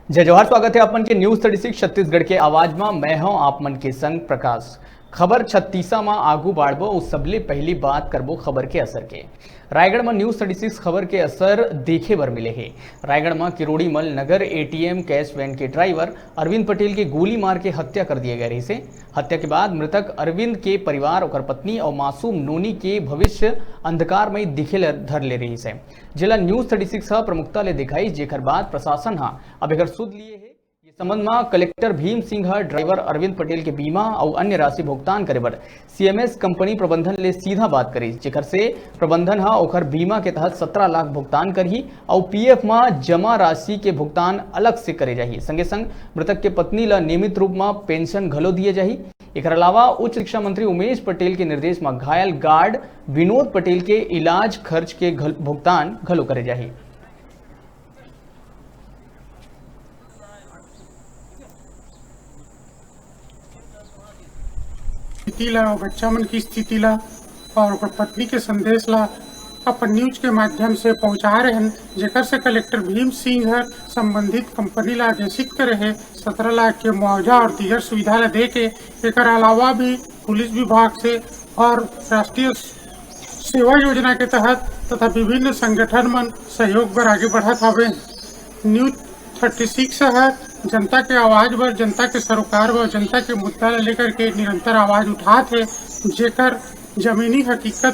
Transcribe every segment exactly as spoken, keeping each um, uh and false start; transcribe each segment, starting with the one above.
जय जोहार, स्वागत है आप मन के News Thirty Six छत्तीसगढ़ के आवाज मा। मैं हूं आप मन के संग प्रकाश। खबर छत्तीसा मा आगू बाढ़बो, उस सबले पहली बात करबो खबर के असर के। रायगढ़ मा News Thirty Six खबर के असर देखे बर मिले हे। रायगढ़ मा किरोड़ीमल नगर एटीएम कैश वैन के ड्राइवर अरविंद पटेल के गोली मार के हत्या कर दिए गए रहिसे। हत्या के बाद मृतक अरविंद के परिवार, ओकर पत्नी और मासूम नोनी के भविष्य अंधकार में दिखे ल-, धर ले रहिसे, जेला News Thirty Six ह प्रमुखता ले दिखाई, जेकर बाद प्रशासन ह अब एकर सुध लिए हे। ये संबंध म कलेक्टर भीम सिंह ह ड्राइवर अरविंद पटेल के बीमा अउ अन्य राशि भुगतान करे बर सीएमएस कंपनी प्रबंधन ले सीधा बात करिस, जेकर से प्रबंधन ह ओकर बीमा के तहत सत्रह लाख भुगतान करही अउ पीएफ म जमा राशि के भुगतान अलग से करे जाही। संगे संग मृतक के पत्नी ल नियमित रूप म पेंशन घलो दिए जाही। एकर अलावा उच्च शिक्षा मंत्री उमेश पटेल के निर्देश म घायल गार्ड विनोद पटेल के इलाज खर्च के घल-, भुगतान घलो करे जाही। स्थिति ला, बच्चा मन की स्थिति ला और ओकर पत्नी के संदेश ला अपन न्यूज के माध्यम से पहुंचा रहे हैं, जेकर से कलेक्टर भीम सिंह हर संबंधित कंपनी ला आदेशित करे हे सत्रह लाख के मुआवजा और दीगर सुविधा ला दे के। एकर अलावा भी पुलिस विभाग से और राष्ट्रीय सेवा योजना के तहत तथा विभिन्न संगठन मन सहयोग बर आगे बढ़त हवे। न्यूज थर्टी सिक्स ह जनता के आवाज बर, जनता के सरोकार बर, जनता के मुद्दा ला लेकर के निरंतर आवाज उठात हे, जेकर जमीनी हकीकत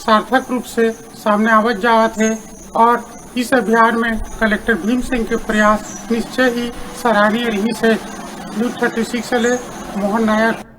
सार्थक रूप से सामने आवत जावत हे और इस अभियान में कलेक्टर भीम सिंह के प्रयास निश्चय ही सराहनीय रहिस हे। न्यूज थर्टी सिक्स ले मोहन नायक।